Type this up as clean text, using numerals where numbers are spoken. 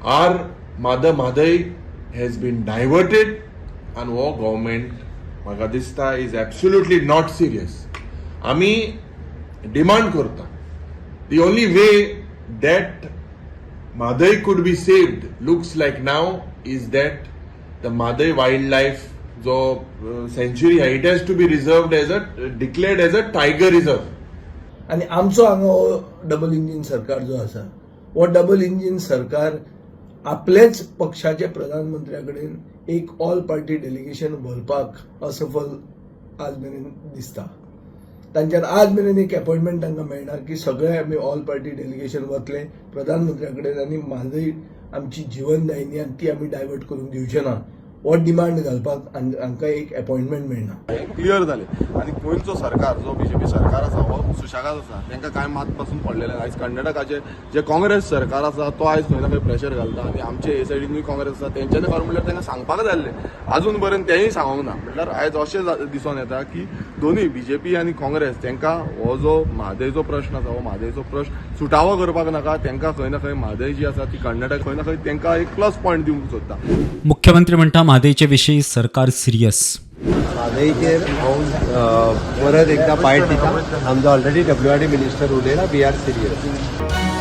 Our mother Mhadei has been diverted आनी हो government म्हाका दिसता is absolutely not serious. आमी डिमांड करता, the only way that Mhadei could be saved looks like now is that the Mhadei wild life जो सँच्युरी आहा, it has to be reserved as a declared as a tiger reserve. आनी आमचो हांगा हो double engine सरकार जो आसा, हो डबल इंजीन सरकार आपलेच पक्षाचे प्रधानमंत्र्या कडेन एक ऑल पार्टी डेलिगेशन व्हरपाक असफल आज मेरेन दिसता. तांच्यान आज मेरेन एक अपॉयंटमेंट तांकां मेळना की सगळे आमी ऑल पार्टी डेलिगेशन वतले प्रधानमंत्र्या कडेन आनी म्हादय आमची जिवनदायिनी आनी ती आमी डायवर्ट करूंक दिवचे ना, हो डिमांड घालपाक हांकां एक अपॉयंटमेंट मेळना. क्लियर जालें आनी गोंयचो सरकार जो बीजेपी सरकार आसा हो सुशेगाद आसा. तांकां कांय मात पासून पडलेलें ना. आयज कर्नाटकाचें जें काँग्रेस सरकार आसा तो आयज खंय ना खंय प्रेशर घालता आनी आमचे हे सायडीनूय काँग्रेस आसा. तेंच्यांनी खरें म्हणल्यार तांकां सांगपाक जाय आसलें, आजून पर्यंत तेंय सांगूंक ना. म्हणल्यार आयज अशें दिसून येता की दोनूय बीजेपी आनी काँग्रेस तांकां हो जो म्हादयचो प्रश्न आसा हो म्हादयचो प्रश्न सुटावो करपाक नाका. तांकां खंय ना खंय म्हादय जी आसा ती कर्नाटक खंय ना खंय तांकां एक प्लस पॉयंट दिवंक सोदता. मुख्यमंत्री म्हणटा, म्हादयचे विशीं सरकार सिरियस. म्हादयचेर हांव परत एकदां बायट दिता. आमचो ऑलरेडी डब्ल्यूआरडी मिनिस्टर उलयला, we are serious.